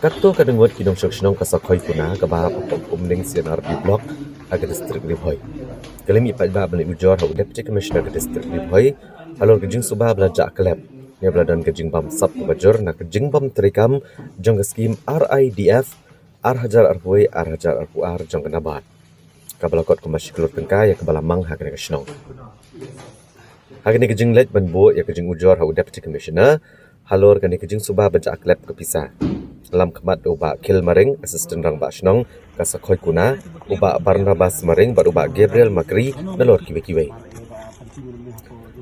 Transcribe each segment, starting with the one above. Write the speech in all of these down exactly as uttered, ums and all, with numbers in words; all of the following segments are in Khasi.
Katto katne ngut ki nongshong shnong ka Sakhoikuna kaba hap ha Umling C&RD Block ha ka District Ri Bhoi, ki la mih paidbah ban leit ujor ha u Deputy Commissioner ka District Ri Bhoi halor ka jingsuba ba la jah klep ne ba la don ka jingbam sap kaba jur na ka jingbam treikam jong ka skim R I D F ar hajar arphew wei ar hajar arphew ar jong ka NABARD, kaba la kot kumba shi klur tyngka ïa kaba la mang ha kane ka shnong. Ha kane ka jingleit ban buh ïa ka jingujor ha u Deputy Commissioner halor kane ka jingsuba ba jah klep ka pisa, lam khmat da u Bah Khil Maring, Assistant Rangbah Shnong ka Sakhoikuna, u Bah Barnabas Maring bad u Bah Gabriel Makri nalor kiwei kiwei.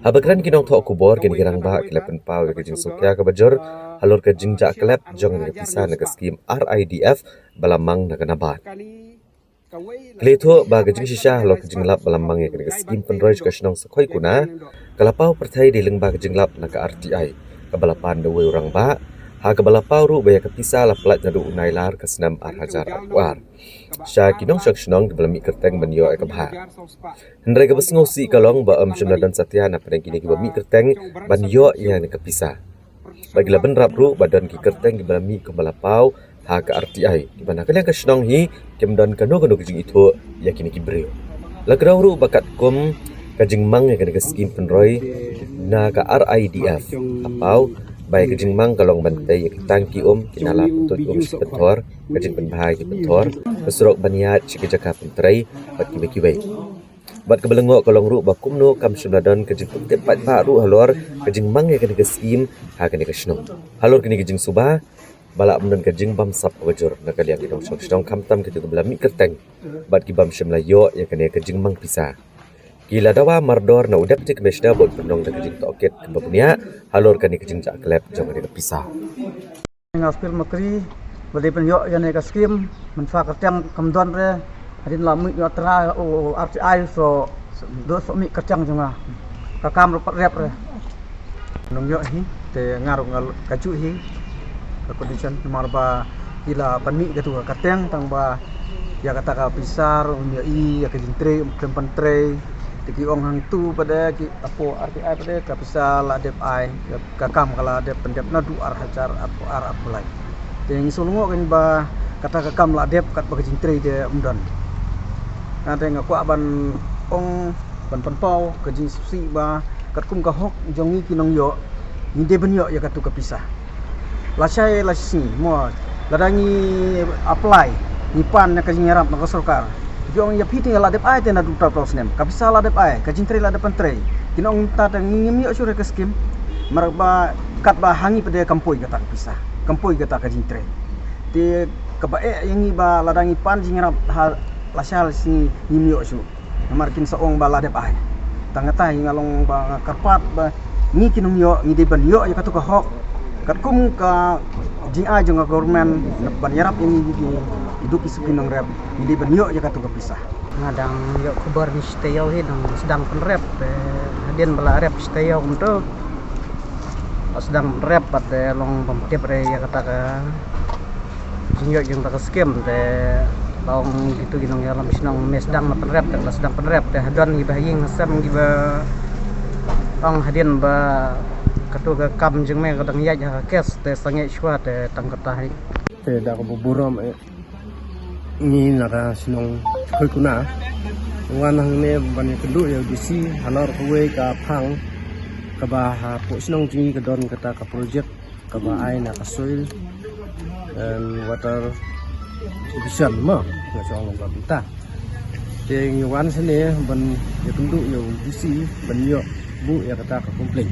Haba kren ki nongthoh khubor, kine ki rangbah ki la pynpaw ïa ka jingsngewkhia kaba jur halor ka jingjah klep jong kane ka pisa na ka skim R I D F ba la mang na ka NABARD. Ki la ïathuh ba ka jingshisha halor ka jinglap ba la mang ïa kane ka skim pynroi jong ka shnong Sakhoikuna ka la paw pyrthei dei lyngba ka jinglap na ka R T I kaba la pan da uwei u rangbah, ha kaba la paw ruh ba ïa ka pisa la pynlait naduh u Nailar ka snem ar hajar arphew ar sha ki nongshong shnong kiba la mih kyrteng ban ïoh ïa ka bhah. Hynrei kaba sngewsih ka long ba ym shym la don satia na pdeng kine kiba mih kyrteng ban ïoh ïa kane ka pisa. Bad ki la bynrap ruh ba don ki kyrteng kiba la mih kumba la paw ha ka R T I, kiba na ka liang ka shnong hi kim don kano kano ka jingithuh ïa kine ki briew. La kdew ruh ba katkum ka jingmang ïa kane ka skim pynroi na ka R I D F, la paw ba ïa ka jingmang ka long ban tei ïa ki tang ki um, ki nala pyntuid um sha ki pynthor, ka jingpynbha ïa ki pynthor, ka surok ban ïaid sha ki jaka pyntrei bad kiwei kiwei. Bad kaba lyngngoh ka long ruh ba kumno kam shym la don ka jingpyntip paidbah ruh halor ka jingmang ïa kane ka skim ha kane ka shnong halor kane ka jingsuba, ba la ym don ka jingbam sap kaba jur na ka liang ki nongshong shnong, khamtam kito kiba la mih kyrteng bad ki bym shym la ïoh ïa kane ka jingmang pisa. Ki la dawa mardor na u Deputy Commissioner ba un pynlong da ka jingtohkit kaba bniah halor kane ka jingjah klep jong kane ka pisa. Nga Gabriel Makri, ba dei ban ïoh ïa kane ka skim, mynta kyrteng kam don re, hadien la mih ïa trai u R T I, so, do so mih kyrteng jong nga. Ka kam ruh pat rep re. Nongïoh hi, te nga ruh nga kajuh hi ka condition, namar ba ki la pynmih katu ka kyrteng, tang ba ïa kata ka pisa ruh ym ïohi, ïa ka jingtrei ym khlem pyntrei. Te ki ong hangtu pat de ki, hapoh R T I pat de ka pisa la dep ai, ka kam ka la dep pyndep naduh ar hajar arphew ar arphew lai. Te ngi shu lyngngoh kein ba kata ka kam la dep katba ka jingtrei te ym don. Nga te nga kwah ban ong, ban pynpaw ka jingsngewsih ba katkum ka hok jong ngi ki nongïoh, ngi dei ban ïoh ïa katu ka pisa. Lashai lashisngi mo, lada ngi apply, ngi pan na ka jingïarap na ka sorkar, ki ong ïa phi te la dep ai te naduh arphew snem, ka pisa la dep ai, ka jingtrei la dep pyntrei. Kin ong mynta te ngim ïoh shuh re ka skim, namar ba katba ha ngi pat de kam poi kata ka pisa, kam poi kata ka jingtrei. Te kaba eh ïa ngi ba lada ngi pan jingïarap ha lashai lashisngi ngim ïoh shuh. Namar kin sa ong ba la dep ai. Tang kata hi nga long ba nga kyrpad ba ngi ki nongïoh ngi dei ban ïoh ïa katu ka hok. Katkum ka jingai jong ka government ban ïarap ïa ngi, ngi dei ki suki nongrep, ngi dei ban ïoh ïa katu ka pisa. Nga dang ïoh khubor ngi shu tei ïoh hi dang sdang pynrep, eh, hadien ba la rep shu tei ïoh kumtu. Sdang rep pat, eh, long bym tip re ïa kata ka jingïoh jong kata ka skim, te ba ong kitu ki nongïalam shnong me sdang na pynrep, te la sdang pynrep, te hadon kiba ha ïing ha sem kiba ong hadien ba katu ka kam jong me ka dang ïaid ha ka case, te sangeh shuwa te tang kata hi. Te da kaba burom, eh, ngi na ka shnong Sakhoikuna wan hangne ban ïakynduh ïa u D C halor kawei ka phang kaba hapoh shnong jong ngi ka don kata ka project kaba ai na ka Soil and Water Division mo, nga shu ong ba mynta. Te ngi wan shane ban ïakynduh ïa u D C ban ïoh buh ïa kata ka complaint.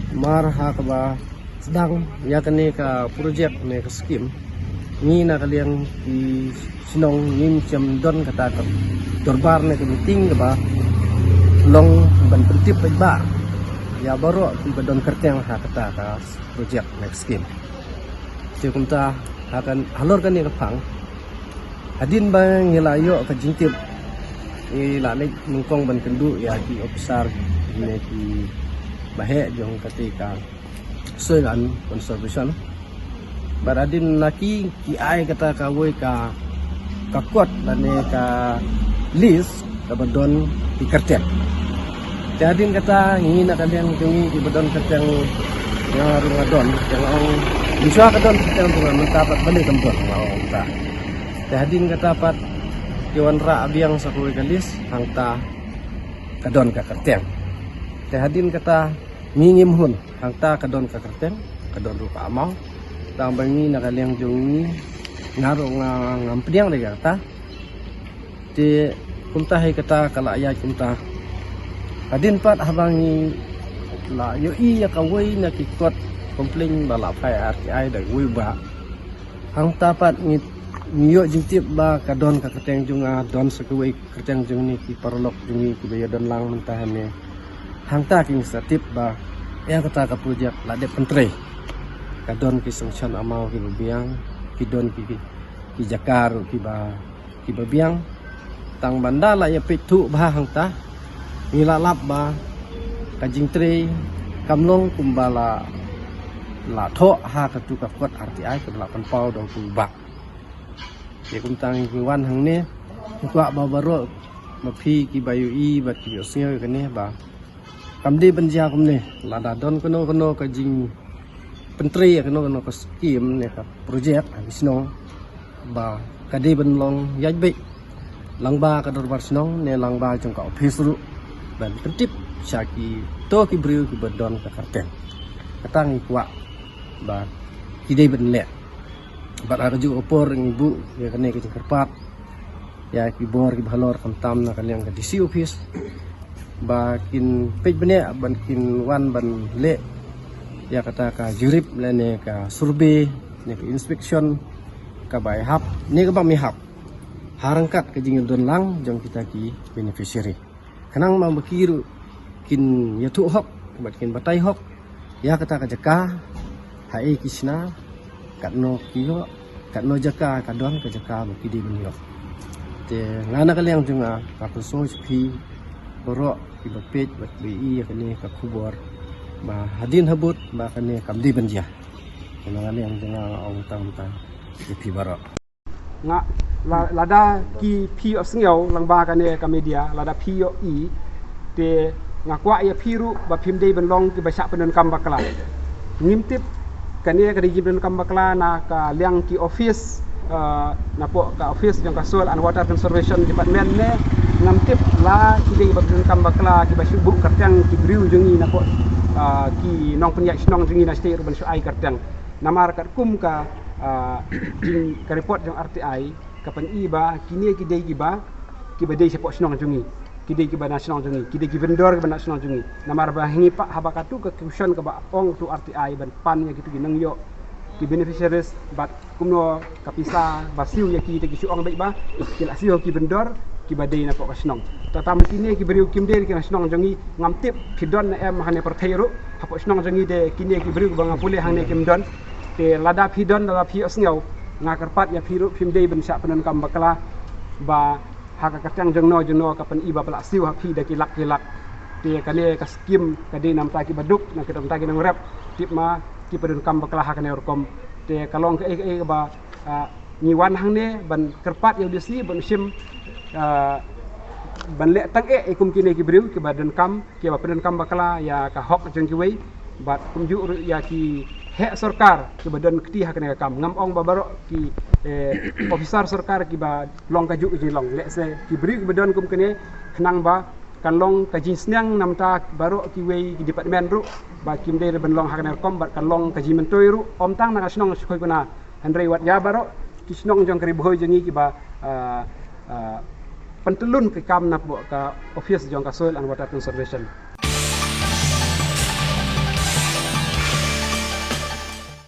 Mar ha kaba sdang ïa kane ka project ne ka skim, ngi na ka liang ki shnong ngim shym don kata ka dorbar ne ka meeting kaba long ban pyntip paidbah ïa baroh kiba don kyrteng ha kata ka project ne ka skim. Te kumta ha kan halor kane ka phang, hadien ba ngi la ïoh ka jingtip, ngi la leit nyngkong ban kynduh ïa ki officer ne kiba heh jong kata ka Soil and Conservation. Bad hadien na ki, ki ai kata kawei ka, ka kot lane ka list kaba don ki kyrteng. Te hadien kata ngi na ka liang jong ngi kiba don kyrteng, nga ruh nga don, te nga ong Mynshuwa ka don kyrteng jong nga, mynta pat balei kam don, nga ong kumta. Te hadien kata pat ki wanrah biang sa kawei ka list, hangta ka don ka kyrteng. Te hadien kata ngi ngim hun, hangta ka don ka kyrteng, ka don ruh ka amaw. Tang ba ngi na ka liang jong ngi, nga ruh nga ngam pdiang de kata. Te kumta hi kata ka la ïaid kumta. Hadien pat haba ngi la ïohi ïa kawei na ki kot complain ba la phai R T I da kawei ba. Hangta pat ngi, ngi ïoh jingtip ba ka don ka kyrteng jong nga, don sa kawei kyrteng jong ngi, ki paralok jong ngi kiba ïa don lang mynta hangne. Hangta ki ngi sa tip ba ïa kata ka projek la dep pyntrei. Ka don ki sngewshan amaw kiba biang, ki don ki, ki, ki jaka ruh kiba kiba biang. Tang ba ynda la ïa peit thuh bha hangta, ngi la lap ba ka jingtrei kam long kumba la, la thoh ha katu ka kot R T I kaba la pynpaw da u Bah. Te kumta ngi wan hangne, ngi kwah ba baroh ma phi kiba ïohi bad kiba ïohsngew ïa kane ba kam dei ban jia kumne, lada don kano kano ka jingpyntrei ïa kano kano ka skim ne ka projek ha ki shnong, ba ka dei ban long ïaid beit lyngba ka dorbar shnong ne lyngba jong ka ophis ruh, ban pyntip sha kito ki briew kiba don ka kyrteng. Kata ngi kwah ba ki dei ban leh. Bad ha kajuh ka por ngi buh ïa kane ka jingkyrpad ïa ki bor kiba halor, khamtam na ka liang ka D C office, ba kin peit bniah, ban kin wan ban leh ïa kata ka jurip lane ka survey ne ka inspection kaba ïahap ne kaba ym ïahap ha ryngkat ka jingdon lang jong kita ki beneficiary. Khnang ba ma ki ruh kin ïathuh hok bad kin batai hok ïa kata ka jaka, ha ei ki shna, katno ki ïoh, katno jaka ka don ka jaka ba ki dei ban ïoh. Te nga na ka liang jong nga, nga pynsngew sha phi baroh kiba peit bad ba ïohi ïa kane ka khubor, ba hadien habud ba kane kam dei ban jia. Te na ka liang jong nga, nga ong tang tang ïa phi baroh. Nga, la, lada ki phi ïohsngew lyngba kane ka media, lada phi ïohi, te nga kwah ïa phi ruh ba phim dei ban long kiba shah pyndonkam bakla. Ngim tip kane ka dei jingpyndonkam bakla na ka liang ki office, eh, napoh ka office jong ka Soil and Water Conservation Department ne, ngam tip la ki dei ba pyndonkam bakla kiba shu buh kyrteng ki briew jong ngi napoh, eh, ki nongpynïaid shnong jong ngi na shatei ruh ban shu ai kyrteng. Namar katkum ka, ah, jing ka report jong R T I ka pyni ba kine ki dei kiba, kiba dei shapoh shnong jong ngi, ki dei kiba na shnong jong ngi, ki dei ki vendor kiba na shnong jong ngi. Namar ba ha ngi pat haba katu ka question kaba ong tu R T I ban pan ïa kitu ki nongïoh, ki beneficiaries, bad kumno ka pisa ba siew ïa ki, te ki shu ong beit ba ki la siew ki vendor kiba dei napoh ka shnong. Tang ba kine ki briew kim dei ki na shnong jong ngi, ngam tip phi don ne em ha kane pyrthei ruh. Hapoh shnong jong ngi te kine ki briew ba nga pule hangne kim don. Te lada phi don, lada phi ïohsngew, nga kyrpad ïa phi ruh phim dei ban shah pyndonkam bakla ba ha ka kyrteng jongno jongno ka pyni ba la siew ha phi da ki lak ki lak. Te kane ka skim ka dei na bynta kiba duk, na ka bynta ki nongrep, tip ma ki pyndonkam bakla ha kane rukom. Te ka long kaei kaei kaba, ah, ngi wan hangne ban kyrpad ïa u D C ban shim, ah, ban leh tang eh ïa kum kine ki briew kiba donkam, kiba pyndonkam bakla ïa ka hok jong kiwei, bad kumjuh ruh ïa ki heh sorkar kiba don kti ha kane ka kam. Ngam ong ba baroh ki, eh, officer sorkar kiba long kajuh ka jinglong. Lehse ki briew kiba don kum kane, khnang ba kan long ka jingsneng na bynta baroh kiwei ki department ruh ba kim dei ban long ha kane rukom, bad kan long ka jingmyntoi ruh, ym tang na ka shnong Shkoi Kuna, hynrei wat ïa baroh ki shnong jong ka Ri Bhoi jong ngi kiba, ah, ah, pyntyllun ki kam napoh ka office jong ka Soil and Water Conservation.